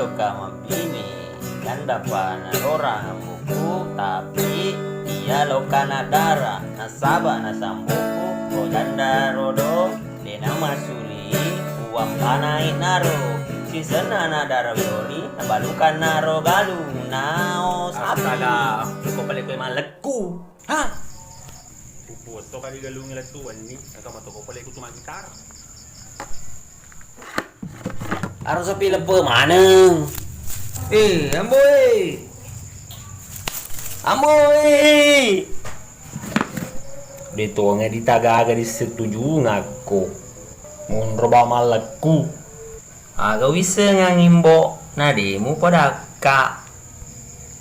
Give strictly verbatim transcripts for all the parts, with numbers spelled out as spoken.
Loka mabbini, gandapa narorang amboku, tapi iya loka nadara, nasaba nasambokku, ko janda rodo, dena masuli, uwampanai naro, sisenna nadara doli, nabalukan naro galung, nao sapi. Astaga, ko pale koe malekku. Ha? Upuosso kali galungnge lettu wenni, engka matoko pole kutu maggitar. Aro sepi leppe maneng. Eh, Ambo, eh. Ambo, eh. De tonge ditagaga disetujungakko. Monro ba mallekku. Aga wissengang imbo, na de mupadakka.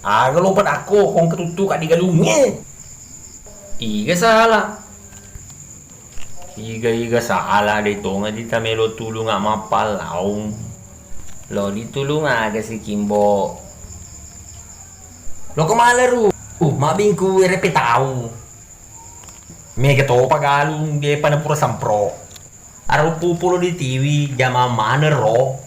Aga lo padakko, kong ketuttu ka digalungnge. Iga sala? Iga-iga sala de tonga ditamelo tulunga mappallaung. Lo ditulung aga si kimbo. Lo kemaleru, mabbingku werepe tau. Mega topa galung, depa napura sempro. Aro pupulo ditiwi, jama maneng ro.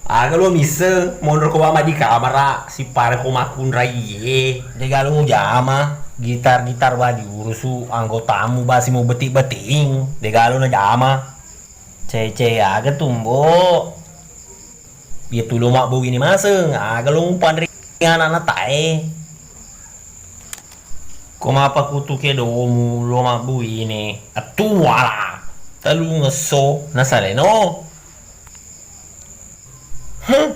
Aga lo misseng, monro ko mama di kamara, sipara ko makkunrai ye. Degalo mujama, gitar-gitar ba diurusu, anggotamu ba si mubeting-beting, degalo najama. Cece aga tumbo. Iya tulo mabbu ini maseng, aga lo mupanre anakna tae. Ko mappakutu kedomu lo mabbuine, ettuala, telungesso nasaleno. Huh,